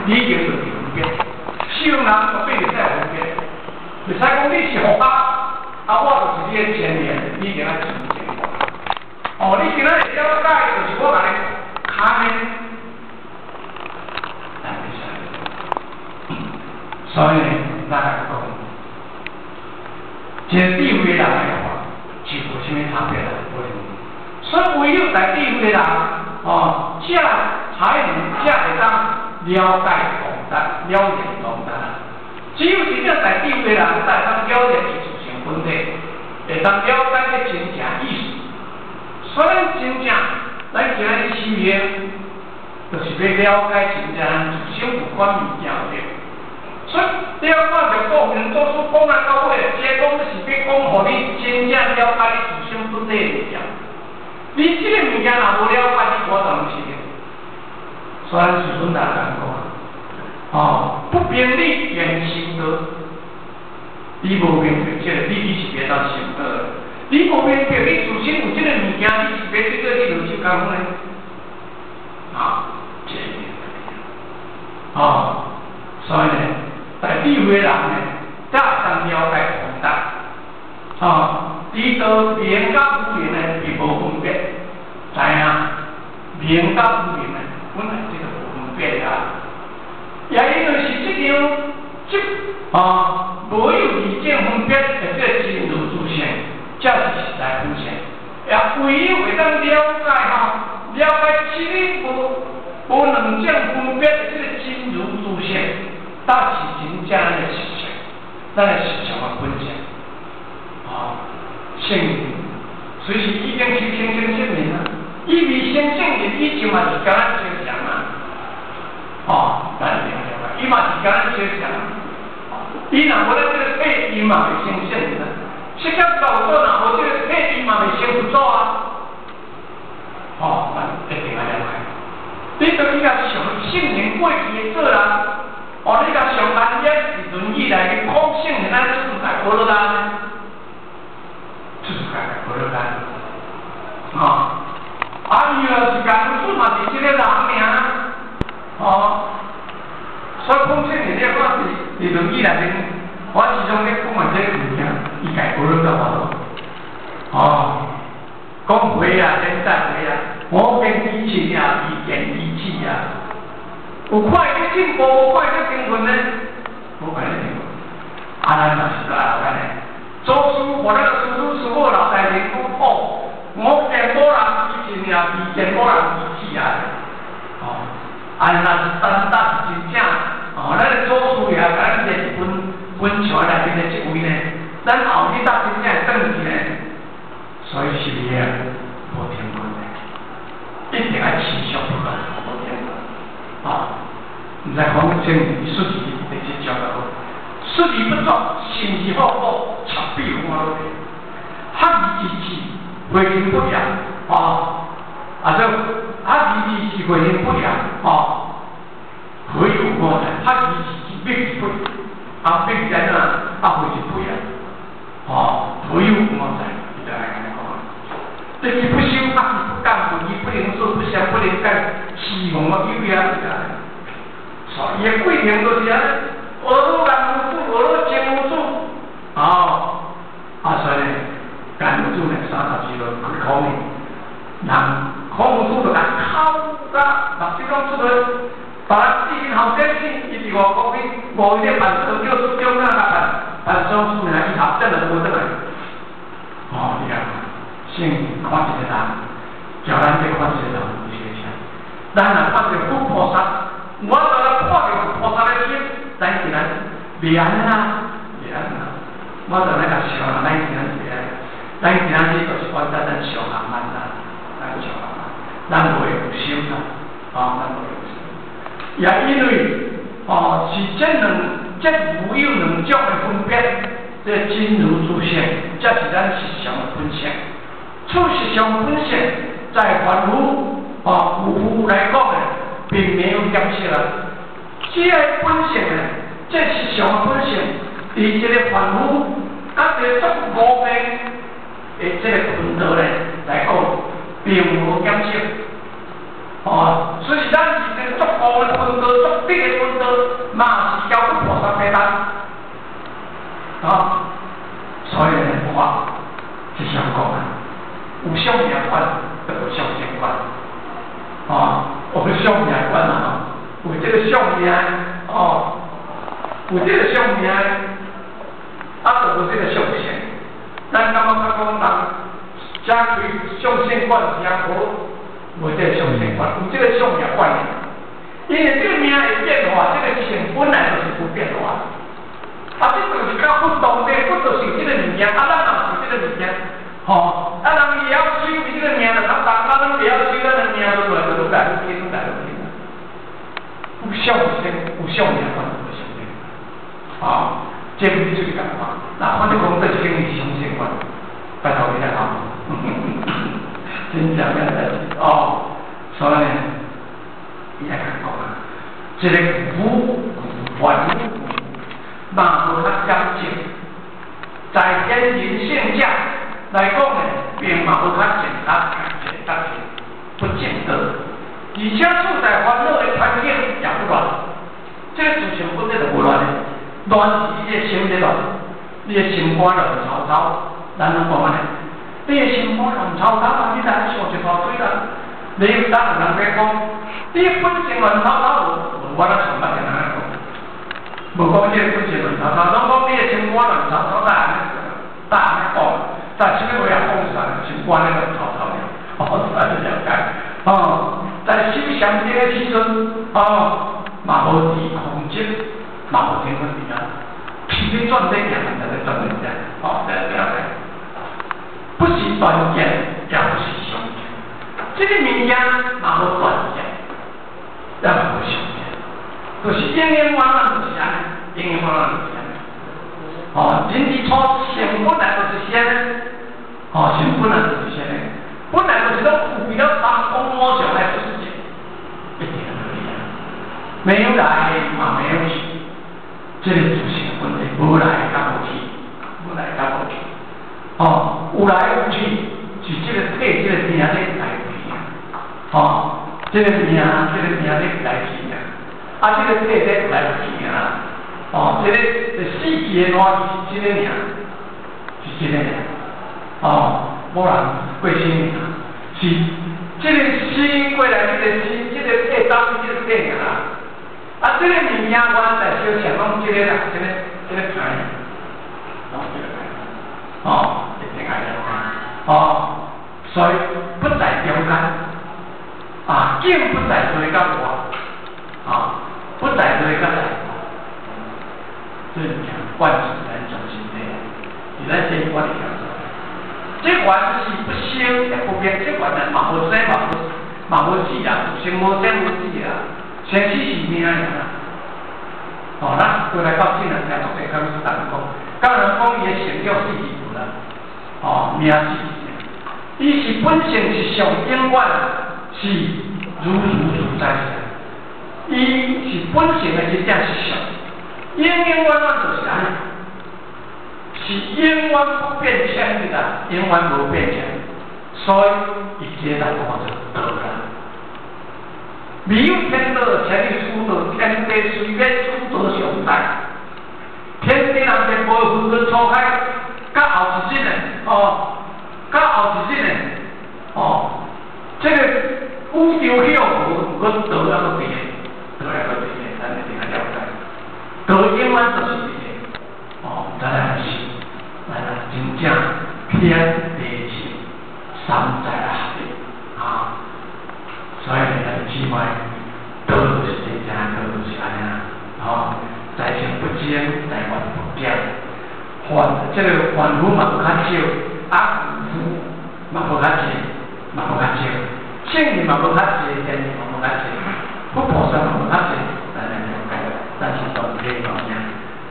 你已經就佇分別，西方人都袂使分別，袂使講你是佛家，啊我就是你的前緣，你已經愛尊敬我。哦，你今仔會了解，就是我共你卡面，咱袂使。所以呢，咱來講，一個智慧的人來看，就無啥物差別啦，無啥。所以唯有在智慧的人，哦，才才能才會當了解通達，了然通達。只有真正在智慧的人，才會當了解伊自性本體，會當了解這真正意思。所以咱真正，咱今仔日修行，就是欲了解真正自性有關物件對。所以了解著講明祖師講啊到尾，這講是欲講予你真正了解你自性本體的物件。你這個物件若無了解，你無法度修行。所以咱師尊大人講，哦，不明理緣修道，你無明白這個，你是袂當修道的。你無明白你自身有這個物件，你是欲這個你落手工夫呢？啊，這個，哦，所以呢，在智慧人呢，才會當了解通達。哦，佇道明佮無明呢，並無分別，知影？明佮無明呢，本來這個無分別啊。也因為是這樣，這啊，無有二種分別的這個真如自性，才是實在本性。也唯有會當了解吼，了解這個無無兩種分別的這個真如自性，才是真正的實相，咱的實相的本性。哦，聖隨時已經是清淨聖人啊，伊未成聖人以前嘛是共咱相像啊。哦，咱一定了解，伊嘛是共咱相像。伊若無咧這個體，伊嘛袂成聖人啊。釋迦佛祖若無這個體，伊嘛袂成佛祖啊。哦，咱一定愛了解。你當你共想聖人過去的做人，哦，你共上難言佇論語內面講聖人按怎出來無落難呢？出來無落難。哦，啊，伊若是共主嘛是這個人爾，哦，所以講聖人你看佇論語內面，我時常咧講的這個物件，伊家無落到無？哦，講話啊，連載話啊，我見以情啊，未見以智啊。有看伊咧進步，無看伊咧勤奮呢？無看伊咧進步。啊，咱嘛是來後呢。祖師予咱師祖師母老大人講哦，我見某人之情啊，未見某人之智啊。哦，啊，若是單單是真正，哦，咱的祖師爺共咱這本本牆內面的這位呢，咱後日搭真正會轉去呢，所以是啊，無停頓的，一定愛持續不斷，無停頓。啊，毋知講真述而第七章就好，述而不作，信而好古，賊比風啊落去。學而知之，誨人不言，啊，啊這學而知之，誨人不言，啊，何有我哉？學而知之，滅而不，啊，滅而怎啊？誨人不言，啊，何有我哉？伊就來按呢講。得其不修，學而不講，聞而不能說，不想不能解，是無有啊！所以伊的過程就是按呢，學汝甘露主，學汝真如主，哦，啊所以呢，甘露主呢32落開口呢，人孔夫子就共哭甲目屎攏出來，別人四面後生死，伊佇外國去五日辦喪叫出中啊，辦辦喪事爾，伊後生就無轉來。哦，你看，先看一個人，叫咱去看一個人有啥啥，咱若看一個佛菩薩，我就來看著佛菩薩的心，咱是咱袂按呢啦，袂按呢啦。我就來共想啦，咱今仔日袂按，咱今仔日就是管咱咱上行慢啦，咱上行慢，咱無會有心啦，啊，咱無會有心。也因為哦，是這兩這無有兩種的分別，這真如自性，才是咱實相的本性。此實相本性，在凡夫哦、愚夫來講呢，並沒有減少啊。這個本性呢，這實相的本性，佇這個凡夫佮這個作五面的這個群道呢來講，並無減少。哦，所以咱是這個足高的溫度、足低的溫度，嘛是交付菩薩地單。啊，所以呢，我是想講啊，有相命觀，就無相性觀。哦，有相命觀啊，有這個相命，哦，有這個相命，啊，就無這個相性。咱感覺較講人，遮開相性觀是遐好，無這個相性觀，有這個相命觀。因為這個命會變化，這個性本來就是不變化。啊，這就是較佛當地，佛就是這個物件，啊，咱嘛是這個物件，吼，啊，人伊會曉收這個命就較重，啊，咱袂曉收，咱的命就來就愈來愈輕，愈來愈輕。有相性，有相命觀，無相性。啊，這個就是共款。那反正講這是相性觀，拜託你來吼，真正嘅代誌哦。所以呢，伊來講啊，這個無凡夫嘛無較嚴正，在天人聖者來講呢，並嘛無較正較正較正，不見得。而且處在煩惱的環境也不亂，這個自性本來就無亂的，亂是你的心在亂，你的心肝亂糟糟，咱攏講按呢，你的心肝亂糟糟啊，你來想一大堆啦。你有當有人在講，你本性亂糟糟，無我咧上捌聽人講，無講這個本性亂糟糟，攏講你的心肝亂糟糟，哪按呢？哪按呢講？但啥物話也講出來，心肝咧亂糟糟的，哦，這了解，哦，在修禪定的時陣，哦，嘛無佇空寂，嘛無天分佇啊，是咧轉咧行，在咧轉咧行，哦，這了解，不是斷見，也不是相見。這個物件嘛無斷見，也嘛無相見，就是永永遠遠就是按呢，永永遠遠就是按呢。哦，人之初性本來就是善的，哦，性本來就是善的，本來就是攏具備了三光五相來出世間，一定可以啊。沒有來嘛沒有去，這個自性本來無來甲無去，無來甲無去。哦，有來有去，是這個體這個命咧來去。哦，這個命，這個命咧來去啊，啊，這個體咧來去啊，哦，這個死去的話是這個命，是這個命，哦，無人過身命，是這個生過來這個生，這個體當這個體啊，啊，這個物件原來小想講這個啦，這個這個牌，哦，這個牌，哦，一定愛了解，哦，所以不在中間。啊，境不在內佮外，啊，不在內佮在外，這物件關係咱中心的，是咱先管的。這緣是不生也不滅，這緣啊嘛無生嘛無嘛無死啊，有生無生無死啊，生死是命爾啦。哦，咱過來到這兩聽大家講是人講，當然講伊的性叫死去無啦，哦，命死去，伊是本性是上永遠。是如如自在，伊是本性的真正是相，永永遠遠就是按呢，是永遠不變遷的啦，永遠無變遷，所以伊這個看做道啦。未有天道，前有此道，天地隨變，此道常在。天地人天無分分錯開，到後一日呢，哦，到後一日呢，哦，這個。宇宙曉無，毋過道猶閣佇咧，道猶閣佇咧，咱一定愛了解。道永遠都是佇咧，哦，咱來是，咱來真正偏地心三在合的啊，所以咱姊妹，道就是真正道就是按呢啊，吼，在性不增，在願不減，凡這個凡夫嘛無較少，啊，愚夫嘛無較濟，嘛無較少。聖人嘛無較濟，賢人嘛無較濟，佛菩薩嘛無較濟，咱來了解，咱是同體同命，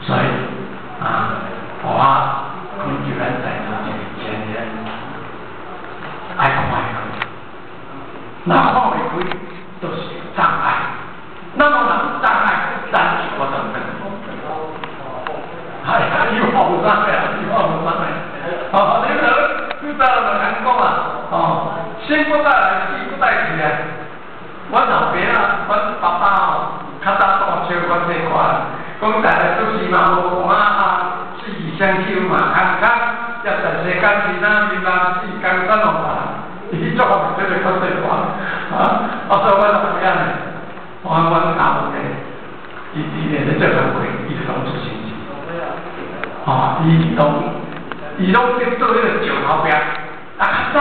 所以啊，我懇求咱在座一個前人愛看會開，若看袂開，就是障礙。那麼若有障礙，咱就無得轉。哎呀，有法無障礙啊，有法無障礙。哦，你你早就講啊，哦，心不在來，氣不在去啊。细看，讲大家做事嘛無講啊啊，四相修嘛，坎坎，業在世間是哪面人世間怎樣辦？伊做這個較細看，啊，啊所以阮老爸呢，我阮阿母呢，伊伊咧咧做工課，伊就攏出錢。哦，伊攏伊攏去做彼個石頭壁，啊較早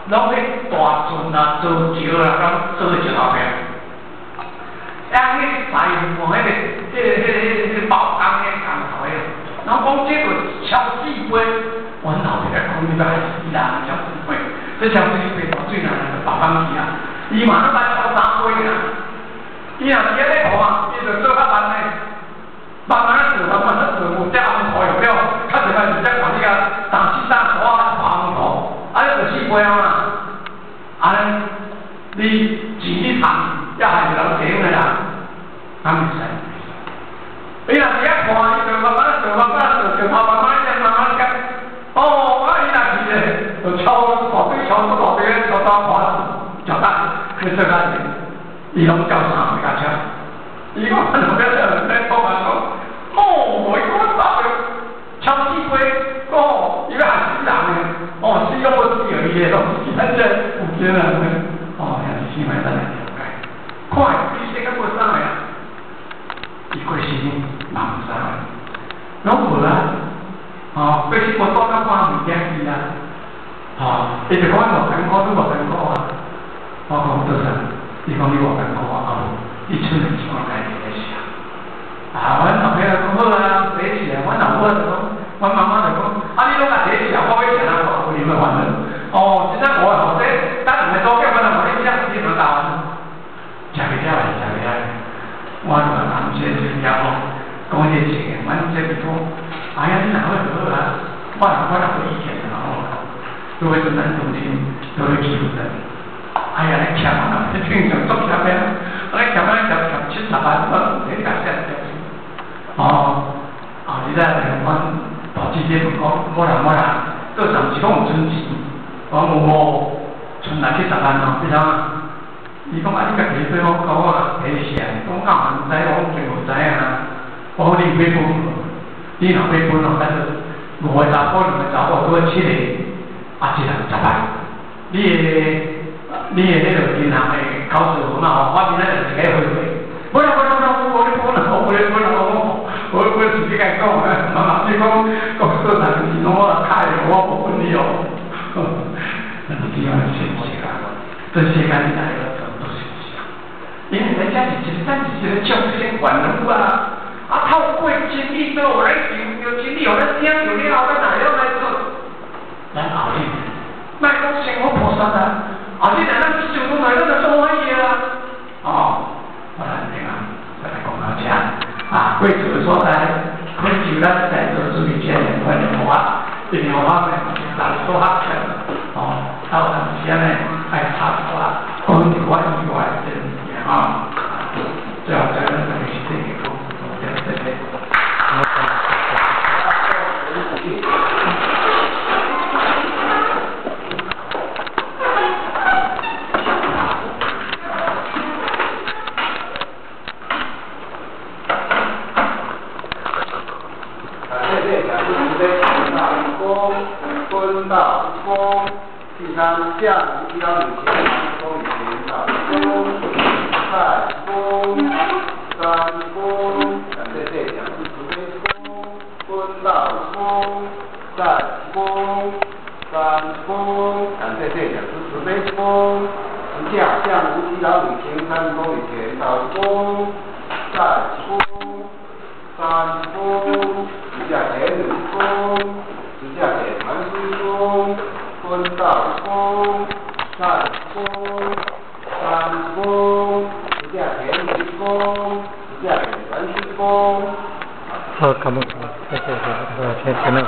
攏彼大船啊、做橋啦，攏做石頭壁。啊，彼個裁縫彼個、彼個、彼個、彼個包工彼個工頭个，人講這個超四倍，阮老爸講你欲害死人，超四倍，這超四倍大水若來就包工去啊，伊嘛攏捌超三倍啊。伊若是按呢看，伊就做較慢呢，慢慢做，慢慢做，有只紅塗用了，較濟擺是才看你共重四三塗啊，紅塗，按呢就四倍啊嘛。按呢，你錢去賺，猶害人地方的人，敢會使？伊若是按看，伊就慢慢做，慢慢做，就慢慢點，慢慢點。哦，啊，伊若是咧，就超大堆，超大堆，超大看，就得去做較濟，伊攏照三倍較超。伊講老爸就咧講啊講，哦，伊講大個超四倍，哦，伊欲害死人的，哦，死攏無死哦，伊個攏死咱這有錢人的，哦，兄弟姊妹，咱來了解，看伊世間無啥個啊，伊過身嘛無啥個，攏無啊，哦，過身無帶較半物件去啊，哦，伊就講偌艱苦，你偌艱苦啊，我講做啥？伊講你偌艱苦啊，啊無，你出門一寡代誌咧寫。啊，阮老爸就講好啊，提食，阮老母就講，阮媽媽就講，啊，你攏共提食，我欲食哪個？有啥煩惱？哦，真正無後生，等兩个組叫阮來問你，食你無答案。食袂了是食袂了，我就甲人說這了吼，講這個情形，阮這邊講，哎呀，你若好就好啊，我若我若無意見啦吼，都會陣咱中心都會欺負咱。哎呀，你欠啊，你平常足欠的，你欠啊欠欠70萬，我唔使甲寫欠。哦，後日咧，阮大姊姊問講，無啦無啦，做啥是講有存錢，我講有無存來70萬哦，你知影？伊講啊，你家己對我講啊，提寫，講敢毋知，我講全無知影啊。我講你買本，你若買本哦，咱就五個查某，兩個查某，拄好七個，啊，一人十萬，你的。你的彼個銀行的口座號碼吼，我明仔就一個匯過。無啦無啦無啦，無你無啦，無你無啦，我我我是你共講，媽媽你講講做啥事，我卡的我無分你哦。咱就這樣現實啊，這世間你來個都是是啊，因為咱這是一個，咱是一個眾生凡夫啊，啊透過真理都有來聽著真理，予咱聽著了後，咱哪會來做？咱後日，莫講成佛菩薩啊。啊！你若咱這種來，咱就做歡喜啊！哦，我來聽啊，再來講到這啊，貴族所在，懇求咱在座諸位這兩塊蓮花，一蓮花呢，來做合唱哦，啊有當時呢，愛插花，講一寡以外的物件啊，最後再咱大家身體健康，謝謝。第三，下一幺五前公里前到公在公三公，感谢这讲是慈悲公分到公在公三公，感谢这讲是慈悲公十架向无极老女前3公里前到公在公三公，十架前公十架前传师公。分到公，三公，三公，十架田公，十架田传师公。好，感恩，谢谢，谢谢，前面。